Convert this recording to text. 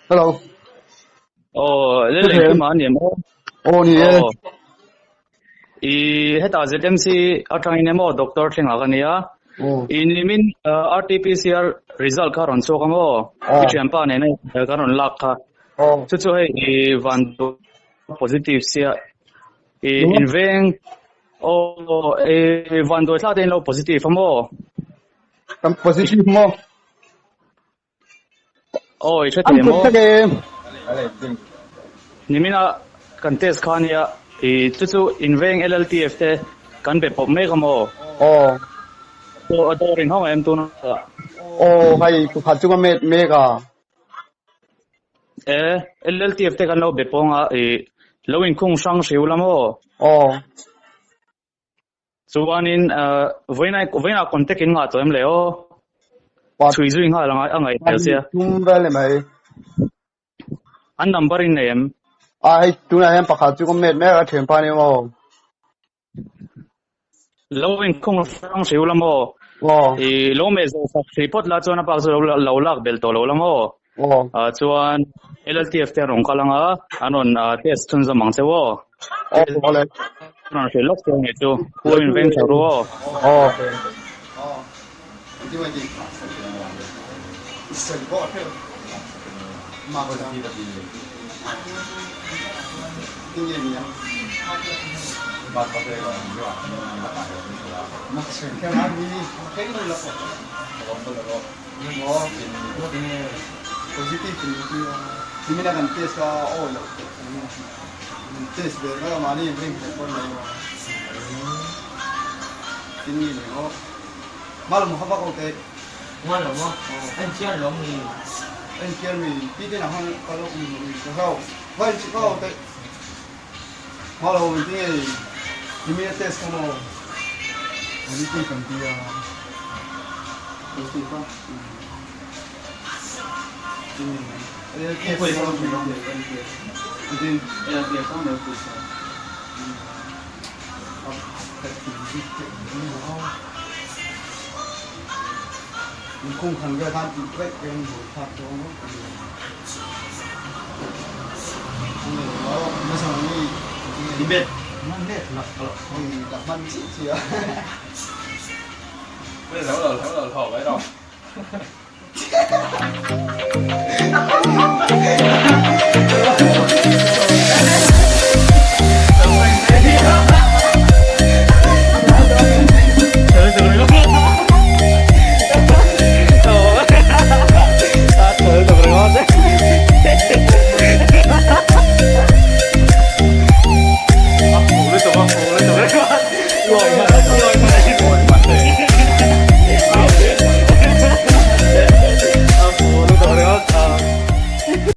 Hello. Aw, lel engkim a ni em aw? Aw ni e. Aw. I heta ZMC atangin emaw doctor thlengah ka nia. Aw. I nimin RT-PCR result kha rawn chhuak ang aw. Aw. I thianpa nena kan rawn lak kha. Aw. Chu chu hei i van positive sia. I inveng aw i vanduai thla te in lo positive a maw? Kan positive maw? Aw i hre thei maw? Nimina kan test kha ania i chu chu inveng LLTF te kan be pawp mek a maw? Aw. Aw a dawr in hawng em tuna? Aw hei pakhat chu ka met mek a. E LLTF te kan lo be pawng a i lo inkhung hrang hriu la maw? Aw. Chuanin vawiinah vawiinah contact in ngah tawh em le aw? Chhui zui nghal a ngaih hmel sia. Tum vel ni mai. An number in nei em? A hei tunah hian pakhat chu ka met mek a thianpa ni maw? Lo inkhung hrang hriu la maw? Aw. I lo meh zawh sak hrih phawt la chuan a pak chu lo lo lak belh tawh lo la maw? Aw. Ah chuan LLTF te an rawn kal ang a, an rawn test chhunzawm ang che aw. Aw awle. An rawn hrilh lawk che ngei chu. Lo inveng tha ru aw. Aw.